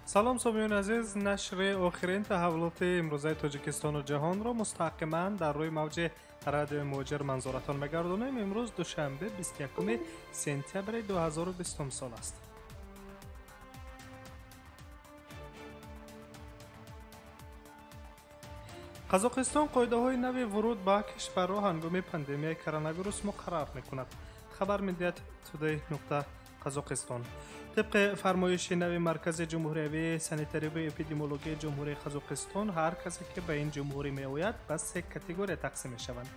Салом сомиёни азиз, нашри охирин таҳаввулоти имрӯзаи Тоҷикистону ҷаҳонро мустақиман дар рӯи мавҷи радиои Муҳоҷир манзуратон мегардонем. Имрӯз душанбе, 21 сентябри 2020 сол аст. Қазоқистон қоидаҳои нави вуруд ба кишварро ҳангоми пандемияи коронавирус муқаррар мекунад. Хабар медиҳад Today нуқта Қазоқистон. Тибқи фармоиши нави Маркази ҷумҳуриявии санитариву эпидемиологияи Ҷумҳурии Қазоқистон, ҳар касе ки ба ин ҷумҳурӣ меояд, ба се категория тақсим мешаванд.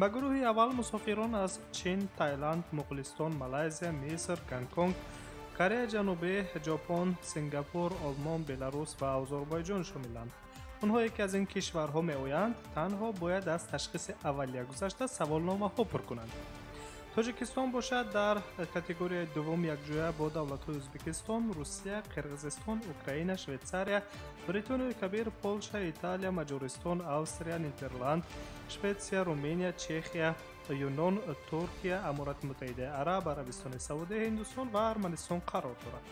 Ба гурӯҳи аввал мусофирон аз Чин, Тайланд, Моғулистон, Малайзия, Миср, Гонконг, Кореяи Ҷанубӣ, Ҷопон, Сингапур, Олмон, Беларус ва Озарбойҷон шомиланд. Онҳое ки аз ин кишварҳо меоянд, танҳо бояд аз ташхиси аввалия гузашта саволномаҳо пур кунанд. Тоҷикистон бошад дар категорияи дуввум якҷоя бо давлатҳои Ӯзбекистон, Русия, Қирғизистон, Украина, Швейтсария, Бритониёи Кабир, Полша, Италия, Маҷористон, Австрия, Нидерланд, Шветсия, Руминия, Чехия, Юнон, Туркия, Аморати Муттаҳидаи Араб, Арабистони Саудӣ, Ҳиндустон ва Арманистон қарор дорад.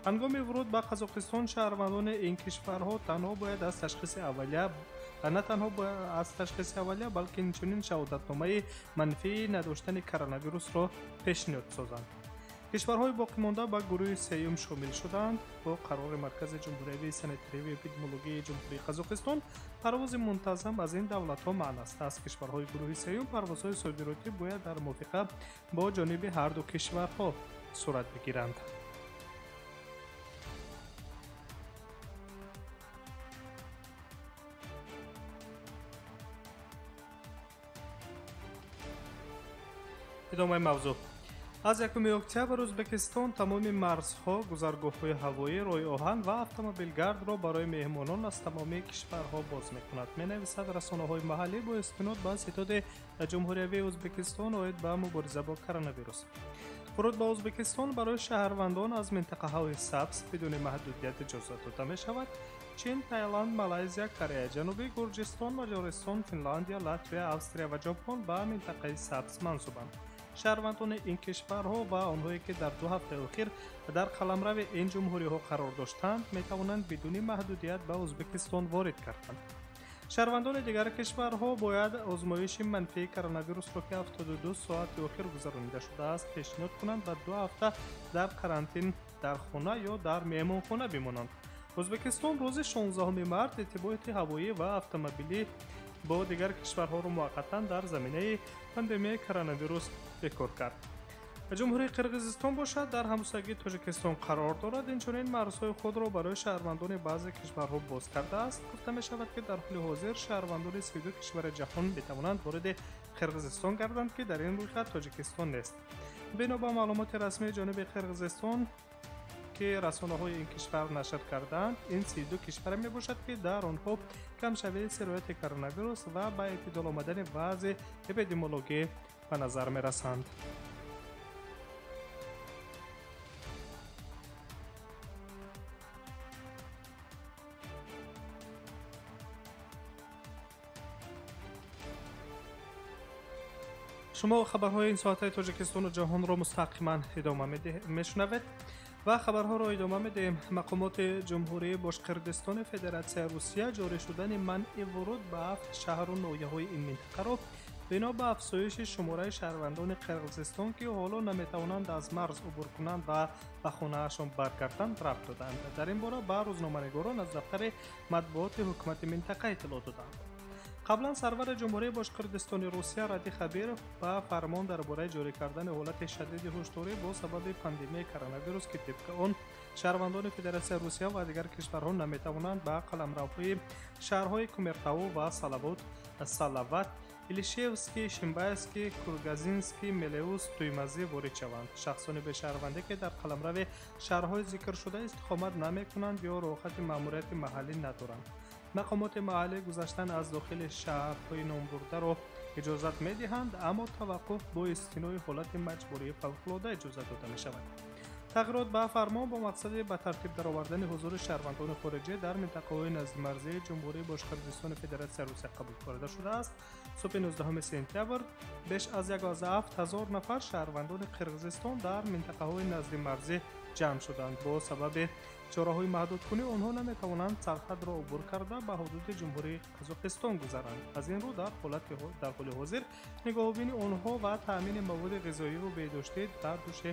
Ҳангоми вуруд ба Қазоқистон шаҳрвандони ин кишварҳо танҳо бояд аз ташхиси аввалия на танҳо аз ташхиси аввалия, балки инчунин шаҳодатномаи манфии надоштани коронавирусро пешниҳод созанд. Кишварҳои боқимонда ба гурӯҳи сеюм шомил шуданд. Бо қарори Маркази ҷумҳуриявии санитариву эпидемиологияи Ҷумҳурии Қазоқистон парвози мунтазам аз ин давлатҳо манъ аст. Аз кишварҳои гурӯҳи сеюм парвозҳои содиротӣ бояд дар мувофиқа бо ҷониби ҳарду кишварҳо сурат бигиранд. Идомаи мавзӯъ. Аз 1 октябр Ӯзбекистон тамоми марзҳо, гузаргоҳҳои ҳавоӣ, роҳи оҳан ва автомобилгардро барои меҳмонон аз тамоми кишварҳо боз мекунад. Менависад расонаҳои маҳаллӣ бо истинод ба Ситоди ҷумҳуриявии Ӯзбекистон оид ба мубориза бо коронавирус. Вуруд ба Ӯзбекистон барои шаҳрвандон аз минтақаҳои сабз бидуни маҳдудият иҷозат дода мешавад. Чин, Тайланд, Малайзия, Кореяи Ҷанубӣ, Гурҷистон, Маҷористон, Финландия, Латвия, Австрия ва Ҷопон ба минтақаи сабз мансубанд. Шаҳрвандони ин кишварҳо ва онҳое ки дар 2 ҳафтаи охир дар қаламрави ин ҷумҳуриҳо қарор доштанд, метавонанд бидуни маҳдудият ба Ӯзбекистон ворид гарданд. Шаҳрвандони дигар кишварҳо бояд озмоиши манфии коронавирусро, ки 72 соати охир гузаронида шудааст, пешниҳод кунанд ва 2 ҳафта дар карантин дар хона ё дар меҳмонхона бимонанд. Ӯзбекистон рӯзи 16 март иртиботи ҳавоӣ ва автомобилӣ бо дигар кишварҳоро муваққатан дар заминаи пандемияи коронавирус бекор кард. Ҷумҳурии Қирғизистон бошад дар ҳамсоягии Тоҷикистон қарор дорад, инчунин марзҳои худро барои шаҳрвандони баъзе кишварҳо боз кардааст. Гуфта мешавад, ки дар ҳоли ҳозир шаҳрвандони 32 кишвари ҷаҳон метавонанд вориди Қирғизистон гарданд, ки дар ин рӯйхат Тоҷикистон нест. Бино ба маълумоти расмии ҷониби Қирғизистон, ки расонаҳои ин кишвар нашр кардаанд, ин 32 кишваре мебошад, ки дар онҳо камшавии сирояти коронавирус ва ба эътидол омадани вазъи эпидемиологӣ ба назар мерасанд. Шумо хабарҳои ин соатаи Тоҷикистону ҷаҳонро мустақиман идома мешунавед ва хабарҳоро идома медиҳем. Мақомоти Ҷумҳурии Бошқирдистони Федератсияи Русия ҷорӣ шудани манъи вуруд ба 7 шаҳру ноҳияҳои ин минтақаро бино ба афзоиши шумораи шаҳрвандони Қирғизистон, ки ҳоло наметавонанд аз марз убур кунанд ва ба хонаашон баргарданд, рабт доданд. Дар ин бора ба рӯзноманигорон аз дафтари матбуоти ҳукумати минтақа иттилоъ доданд. Қаблан сарвари Ҷумҳурии Бошқирдистони Русия Радий Хабиров ба фармон дар бораи ҷорӣ кардани ҳолати шадиди ҳушдорӣ бо сабаби пандемияи коронавирус, ки тибқи он шаҳрвандони Федератсияи Русия ва дигар кишварҳо наметавонанд ба қаламравҳои шаҳрҳои Кумертау ва Салават, Илишевский, Шимбайский, Кургазинский, Мелеус, Туймазӣ ворид шаванд. Шахсони бешаҳрвандӣ, ки дар қаламрави шаҳрҳои зикршуда истиқомат намекунанд ё роҳхати маъмурияти маҳаллӣ надоранд. Мақомоти маҳаллӣ гузаштан аз дохили шаҳрҳои номбурдаро иҷозат медиҳанд, аммо таваққуф бо истинои ҳолати маҷбурии фавқулода иҷозат дода мешавад. Тағйирот ба фармон бо мақсади ба тартиб даровардани ҳузури шаҳрвандони хориҷӣ дар минтақаҳои наздимарзии Ҷумҳурии Бошқирдистони Федератсияи Русия қабул карда шудааст. Субҳи 19 сентябр беш аз 17 ҳазор нафар шаҳрвандони Қирғизистон дар минтақаҳои наздимарзӣ ҷамъ шуданд. Бо сабаби Чораҳои маҳдудкунӣ онҳо наметавонанд сарҳадро убур карда ба ҳудуди Ҷумҳурии Қазоқистон гузаранд. Аз ин рӯ дар ҳоли ҳозир нигаҳбонии онҳо ва таъмини маводи ғизоиву беҳдоштӣ дар дӯши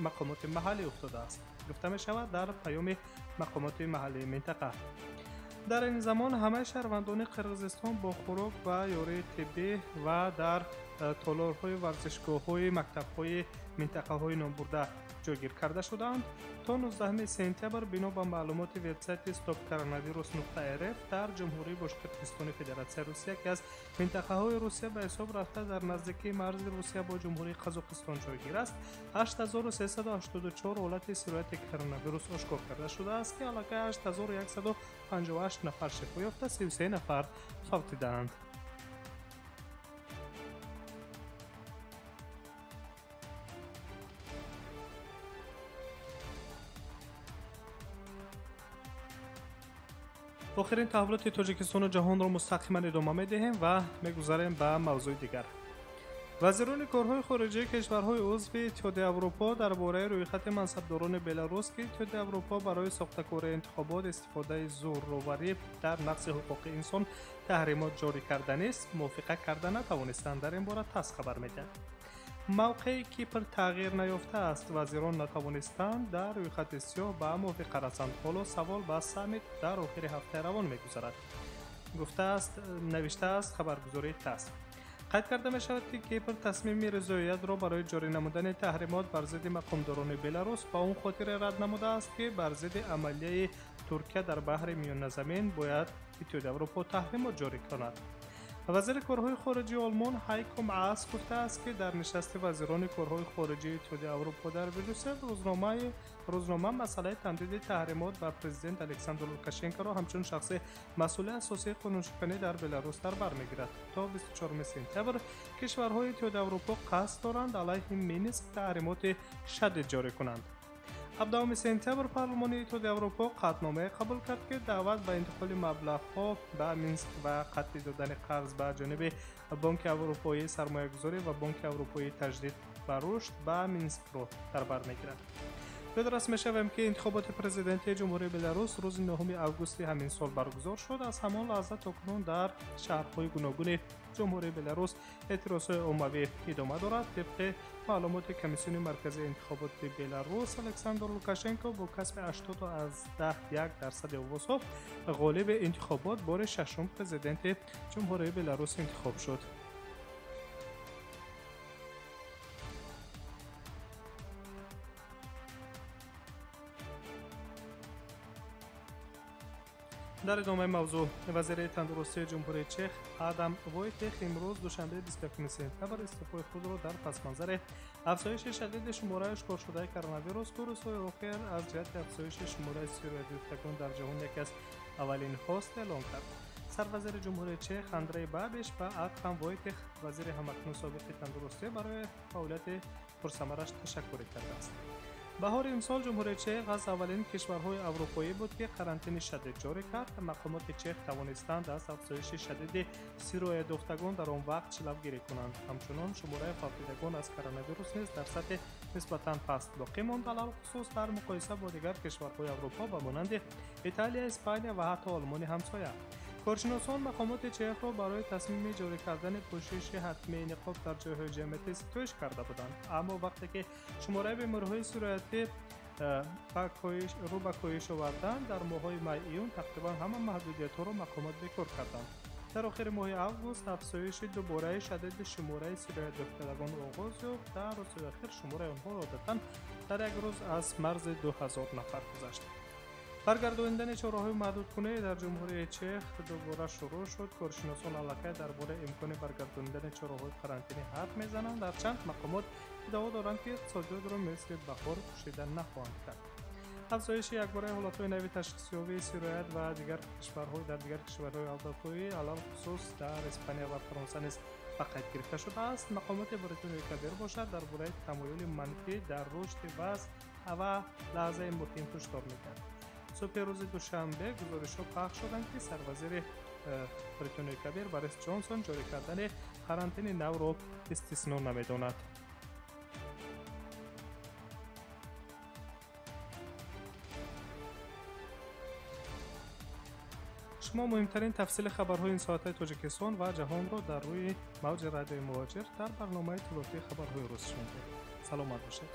мақомоти маҳаллӣ уфтодааст. Гуфта мешавад дар паёми мақомоти маҳаллии минтақа. Дар ин замон ҳамаи шаҳрвандони Қирғизистон бо хӯрок ва ёрии тиббӣ ва дар толорҳои варзишгоҳҳои мактабҳои минтақаҳои номбурда ҷойгир карда шудаанд. То 19 сентябр бино ба маълумоти вебсайти stopcoronavirus.rf дар Ҷумҳурии Бошқирдистони Федератсияи Русия, ки аз минтақаҳои Русия ба ҳисоб рафта дар наздикии марзи Русия бо Ҷумҳурии Қазоқистон ҷойгир аст, 8384 ҳолати сирояти коронавирус ошкор карда шудааст, ки аллакай 8158 нафар шифо ёфта, 33 нафар фавтидаанд. Охирин таҳаввулоти Тоҷикистону ҷаҳонро мустақиман идома медиҳем ва мегузарем ба мавзӯи дигар. Вазирони корҳои хориҷии кишварҳои узви Иттиҳоди Аврупо дар бораи рӯйхати мансабдорони Беларус, ки Иттиҳоди Аврупо барои сохтакории интихобот, истифодаи зӯроварӣ дар нақзи ҳуқуқи инсон таҳримот ҷорӣ карданист, мувофиқа карда натавонистанд. Дар ин бора ТАСС хабар медиҳад. Мавқеи Кипр тағйир наёфтааст. Вазирон натавонистанд дар рӯйхати сиёҳ ба мувофиқа расанд. Ҳоло савол ба саммит дар охири ҳафтаи равон мегузарад, гуфтааст, навиштааст хабаргузории ТАСС. Қайд карда мешавад, ки Кипр тасмими ризоиятро барои ҷорӣ намудани таҳримот бар зидди мақомдорони Беларус ба он хотире рад намудааст, ки бар зидди амалияи Туркия дар баҳри Миёназамин бояд Иттиҳоди Аврупо таҳримот ҷорӣ кунад. Вазири корҳои хориҷии Олмон Ҳайко Маас гуфтааст, ки дар нишасти вазирони корҳои хориҷии Иттиҳоди Аврупо дар Брюссел рӯзнома масъалаи тамдиди таҳримот ба президент Александр Лукашенкоро ҳамчун шахси масъули асосии қонуншиканӣ дар Беларус дар бар мегирад. То 24 сентябр кишварҳои Иттиҳоди Аврупо қасд доранд алайҳи Минск таҳримоти шадид ҷорӣ кунанд. 17 сентябр парлумони Иттиҳоди Аврупо қатъномае қабул кард, ки даъват ба интиқоли маблағҳо ба Минск ва қатъи додани қарз ба ҷониби Бонки Аврупоии сармоягузорӣ ва Бонки Аврупоии таҷдид ва рушд ба Минскро дар бар мегирад. Ёдрас мешавем, ки интихоботи президентии Ҷумҳурии Беларус рӯзи 9 августи ҳамин сол баргузор шуд. Аз ҳамон лаҳза то кунун дар шаҳрҳои гуногуни Ҷумҳурии Беларус эътирозҳои оммавӣ идома дорад. Тибқи маълумоти Комиссиони марказии интихоботи Беларус, Александр Лукашенко бо касби 80,1% овозҳо ғолиби интихобот бори шашум президенти Ҷумҳурии Беларус интихоб шуд. Дар идомаи мавзӯъ вазири тандурустии Ҷумҳурии Чех Адам Войтех имрӯз душанбе 21 сентябр истеъфои худро дар пасманзари афзоиши шадиди шумораи ошкоршудаи коронавирус, ки рӯзҳои охир аз ҷиҳати афзоиши шумораи сироятёфтагон дар ҷаҳон яке аз аввалинҳост, эълон кард. Сарвазири Ҷумҳурии Чех Андрей Бабиш ба Адам Войтех, вазири ҳамакнун собиқи тандурустӣ, барои фаъолияти пурсамараш ташаккурӣ кардааст. Баҳори имсол Ҷумҳурии Чех аз аввалин кишварҳои аврупоӣ буд, ки карантини шадид ҷорӣ кард. Мақомоти Чех тавонистанд аз афзоиши шадиди сироятёфтагон дар он вақт ҷилавгирӣ кунанд. Ҳамчунон шумораи фавтидагон аз коронавирус низ дар сатҳи нисбатан паст боқӣ монд, алалхусус дар муқоиса бо дигар кишварҳои Аврупо ба монанди Италия, Испания ва ҳатто Олмони ҳамсоя. Коршиносон мақомоти Чехро барои тасмими ҷорӣ кардани пӯшиши ҳатмии ниқоб дар ҷойҳои ҷамъиятӣ ситоиш карда буданд. Аммо вақте ки шумораи бемориҳои сироятӣ рӯ ба коҳиш оварданд, дар моҳҳои май-июн тақрибан ҳама маҳдудиятҳоро мақомот бекор карданд. Дар охири моҳи август афзоиши дубораи шадиди шумораи сироятёфтагон оғоз ёфт. Дар рӯзҳои охир шумораи онҳо одатан дар як рӯз аз марзи 2000 нафар гузашт. Баргардонидани чораҳои маҳдудкунӣ дар Ҷумҳурии Чех дубора шурӯъ шуд. Коршиносон аллакай дар бораи имкони баргардонидани чораҳои карантинӣ ҳарф мезананд, ҳарчанд мақомот иддао доранд, ки иқтисодиётро мисли баҳор пӯшида нахоҳанд кард. Афзоиши якбораи ҳолатҳои нави ташхисёбии сироят ва дигар кишварҳои дар дигар кишварҳои аврупоӣ, алалхусус дар Испания ва Фаронса низ ба қайд гирифта шудааст. Мақомоти Бритониёи Кабир бошад дар бораи тамоюли манфӣ дар рушди вазъ ва лаҳзаи муҳим ҳушдор медиҳад. Субҳи рӯзи душанбе гузоришҳо пахш шуданд, ки сарвазири Бритониёи Кабир Борис Ҷонсон ҷорӣ кардани карантини навро истисно намедонад. Шумо муҳимтарин тафсили хабарҳои ин соатаи Тоҷикистон ва ҷаҳонро дар рӯи мавҷи радиои Муҳоҷир дар барномаи иттилоотии хабарҳои рӯз шунидед. Саломат бошед.